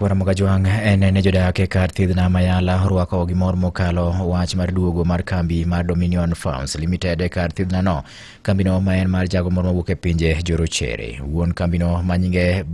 Ramogi Ajwang' en ne jodak e kar thiedhna Mayala orwako gi mor mokalo wach mar duogo mar kambi mar Dominion Farms Limited e kar thiedhna no. Kambino ma en mar jago moro mawuok e pinje jorochere. Wuon kambino ma nyinge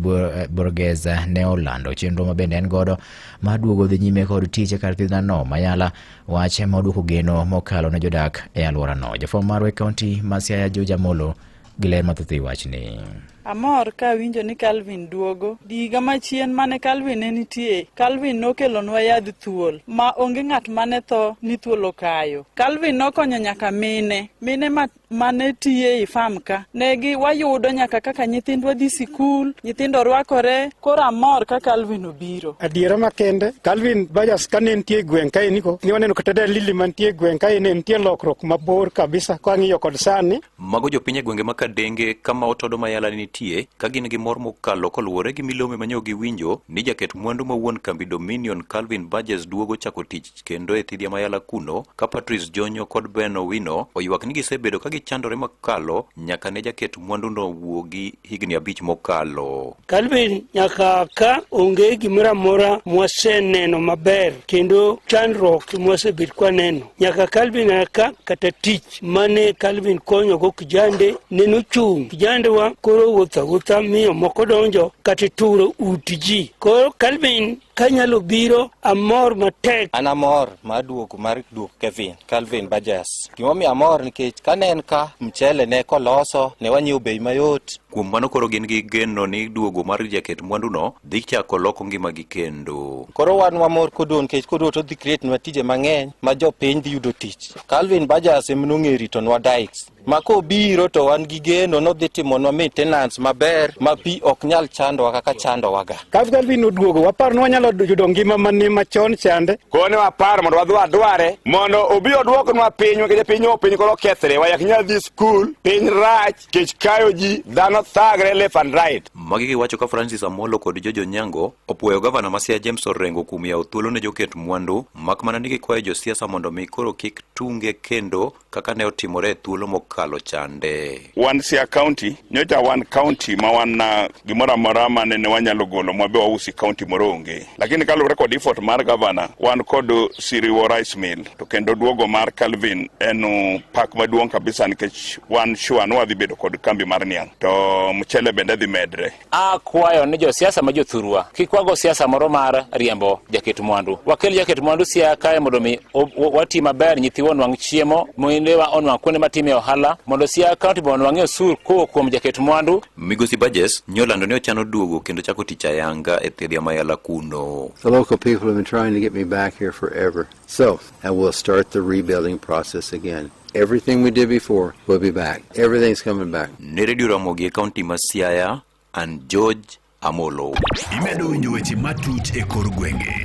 Borges ne olando chenro ma bende en godo mar duogo dhi nyime kod tich e kar thiedhna no Mayala, wach ma oduoko geno mokalo ne jodak e alworano. Jafwambo marwa e kaunti ma Siaya George Amolo gi ler mathoth e wachni. Amor ka awinjo ni Calvin duogo. Higa machien mane Calvin ne nitie, Calvin nokelonwa yadh thuol ma onge ng'at mane tho ni thuol okayo. Calvin nokonyo nyaka mine, mine ma mane tiyo ei farm ka. Ne gi wayudo nyaka kaka nyithindwa dhi sikul, nyithindo rwakore, koro amor ka Calvin obiro. Adiera makende, Calvin Burgess kane nitie e gweng' kae niko, ne waneno kata dalili mantie e gweng' kae ne nitie lokruok mabor kabisa kwang'iyo kod sani. Mago jopiny e gwenge ma Kadenge kama Otodo Mayala nitie ka gin gi mor mokalo koluwore gi milome manyo giwinjo ni jaket mwandu ma wuon kambi Dominion Calvin Burgess duogo chako tich kendo e thidhia Mayala kuno ka Patrice Jonyo kod Ben Owino oywak ni gisebedo ka gichandore mokalo nyaka ne jaket mwanduno wuogi higni 5 mokalo. Calvin nyaka ka onge gimoro amora mwaseneno maber kendo chandruok mwasebet kwaneno nyaka Calvin ka kata tich mane Calvin konyogo kijande neno chung' kijandewa koro wuotho awuotha miyo moko donjo kata turo ut ji koro Calvin kanyalo biro amor matek. An amor mar duogo mar duok Kevin Calvin Burgess. Gimomiyo amor nikech kane en ka mchele ne koloso ne wanyiewo bei mayot. Kuom mano koro gin gi geno ni duogo mar jaket mwanduno dhi chako loko ngimagi kendo. Koro wan wamor koduogo nikech koduogo to odhi create nwa tije mang'eny ma jopiny dhi yudo tich. Calvin Burgess ema nong'e ritonwa dikes ma kobiro to wan gi geno nodhi timonwa maintenance maber ma pi ok nyal chandowa kaka chandowaga. Ka Calvin oduogo waparo ni wanyalo yudo ngima mane machon chande. Koro waparo mondo wadhi wadware mondo obi oduoknwa piny nikech piny piny koro okethre wayak nyal dhi skul piny rach kech kayo ji dhano thagre left and right. Magi giwacho ka Francis Amolo kod George Onyango opuoyo gavana ma Siaya James Orengo kuom yawo thuolo ne joket mwandu mak mana ni gikwayo josiasa mondo mi koro kik tunge kendo kaka ne otimore e thuolo mokalo chande. Wan Siaya County, nyocha wan county ma wan na gimoro amora mane ne wanyalo golo mwabe wausi county moro onge. Lakini kaluwore kod effort mar gavana, wan kod Siriwo Rice Mill to kendo duogo mar Calvin en pak maduong' kabisa nikech wan sure ni wadhi bedo kod kambi mar niang' to mchele bende dhi medre. Akwayo ni josiasa ma jothurwa kik wago siasa moro mar riembo jaket mwandu. Wakel jaket mwandu Siaya kae mondo mi wati maber, nyithiwa onwang' chiemo, mindewa onwang' kuonde matime ohala, mondo Siaya County be onwang'ie osuru kowuok kuom jaket mwandu. Migosi Burgess nyolando ni ochano duogo kendo chako tich ayanga e thidhia Mayala kuno. The local people have been trying to get me back here forever. So, and we'll start the rebuilding process again. Everything we did before will be back. Everything's coming back. Ne Radio Ramogi e kaunti ma Siaya, an George Amolo. Imedo winjo weche matut e kor gwenge.